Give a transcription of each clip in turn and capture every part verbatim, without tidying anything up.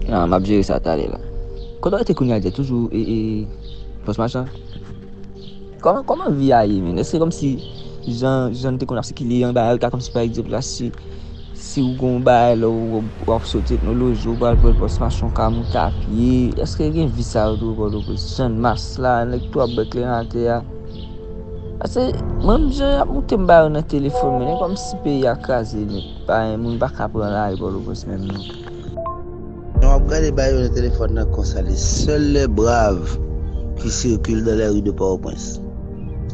Nan, m ap jere sa talè la. Kote w rete kounye a, Djè? Toujou e, e, Pòs Machan? Kòman, kòman vi a ye, menn? Èske kòmsi jan, jan n te konn ap sikile, yon bagay, ou ta kòmsi pa egzanp la, si, si w gen yon bagay la, w, w ap soti Etnoloji, w pral pran Pòs Machan, w ka moute a pye. Èske gen vi sa yo toujou Pòtoprens? Channmas la, nèg tou ap bwè kleren atè a. Paske, menm jan y ap moute m ba yo nan telefòn, men e kòmsi peyi a kraze nèt. Pa gen moun pa ka pran lari Pòtoprens menm non. Jan w ap gade ba yo nan telefòn nan konsa, les seuls les braves qui circulent dans les rues de Port-au-Prince.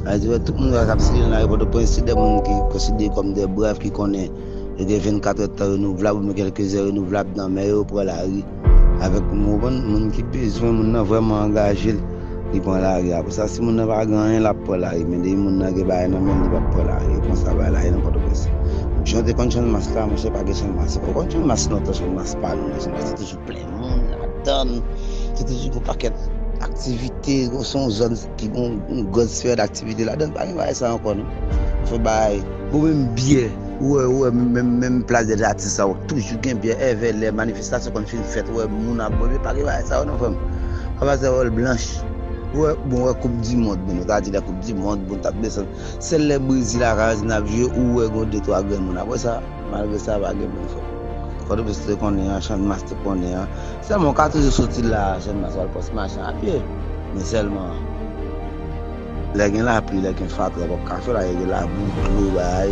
Sa vle di, wè, tout moun k ap sikile nan lari Pòtoprens, se de moun ki konsidere kòm de brav, ki konnen yo gen vennkat è tan renouvlab, oubyen kèlke zè renouvlab nan men yo, pran lari. Avèk, ou konprann, moun ki bezwen, moun nan vrèman angaje l, li pran lari. Apre sa, si moun nan pa gen anyen, l ap pran lari. Men depi moun nan gen bagay nan men l, li p ap pran lari. E konsa bagay la ye nan Pòtoprens. Jan w te konn Channmas la, monchè, pa gen Channmas. Ou konn Channmas lontan, Channmas pa nou, Channmas se toujou plen moun ladan l. Se toujou gon pakèt aktivite, se yon zòn ki gon yon gran sfè daktivite ladan l. Pa gen bagay sa ankò non. Fè bagay. Bon, menm byè, ou wè, ou wè, menm, menm Plas dèzatis sa, ou toujou gen byè. Èvè lè manifestasyon konn fin fèt, ou wè moun ap bwè byè, pa gen bagay sa yo non, frè m. Papa se wòl blanch. Ou wè, bon, ou wè koup di mond, bon, nou ta di la koup di mond, bon, t ap desann. Sèl lè Brezil ak Ajantin ap jwe, ou wè gon de twa grenn moun. Apre sa, malgre sa, pa gen moun, frè m. Pòtoprens te konnen an, Channmas te konnen an. Sèlman, ou ka toujou soti la, Channmas, w al Pòs Machan a pye. Men sèlman, lè gen lapli, lè gen fatra, w p ap ka fè la, lè gen labou, dlo, bagay.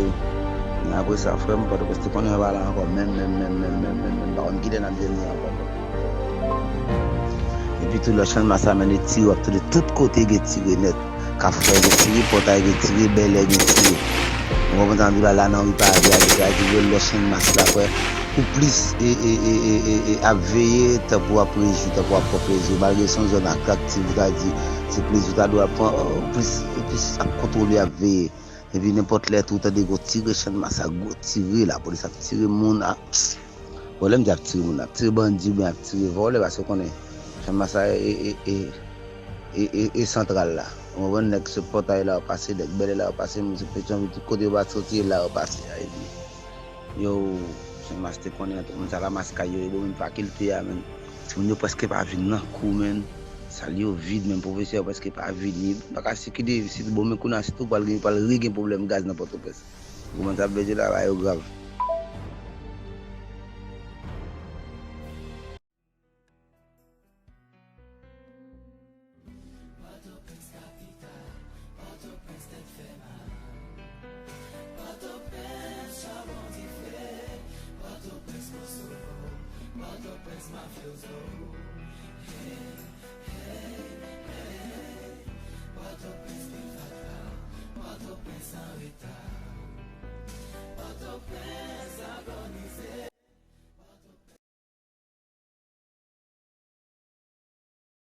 Men apre sa, frè m, Pòtoprens te konnen an pa la ankò, menm, menm, menm, menm, menm, menm, menm, pa konn kilè n ap vini ankò. Epi tou, lè Channmas a mennen tire, w ap tande tout kote gen tire nèt. Kafou Fèy gen tire, Pòtay gen tire, Bèlè gen tire. Ou konprann sa m di w la, la nan ri Pavè a, depi a di lè Channmas la, frè, ou plis e, e, e, e, e, e ap veye, tankou w ap rejwi, tankou w ap pran plezi. Malgre se yon zòn atraktif, ou ta di, se plezi w ta dwe ap pran, ou plis, ou plis ap kontwole, ap veye. Epi nenpòt lè tou, ou tande gon tire, Channmas a gwo tire, lapolis ap tire moun, a, bon, lè m di ap tire moun, ap tire bandi oubyen ap tire vòlè, paske w konnen, Channmas a e, e, e, e, e, e santral la. Ou konprann, nèg sot Pòtay la yo pase, nèg Bèlè la yo pase, moun sot Petyonvil, tout kote yo pa soti, e la yo pase a, epi yo, Channmas te konnen an, tout moun sa la, maskay yo, e bon, menm fakilte a, menm. Timoun yo prèske pa vin nan kou, menm. Sal yo vid, menm pwofesè yo prèske pa vini. Pa ka sikile isit, bon, men kounye a, sitou pral gen, pral regen pwoblèm gaz nan Pòtoprens. Ou konprann sa m vle di la, bagay yo grav.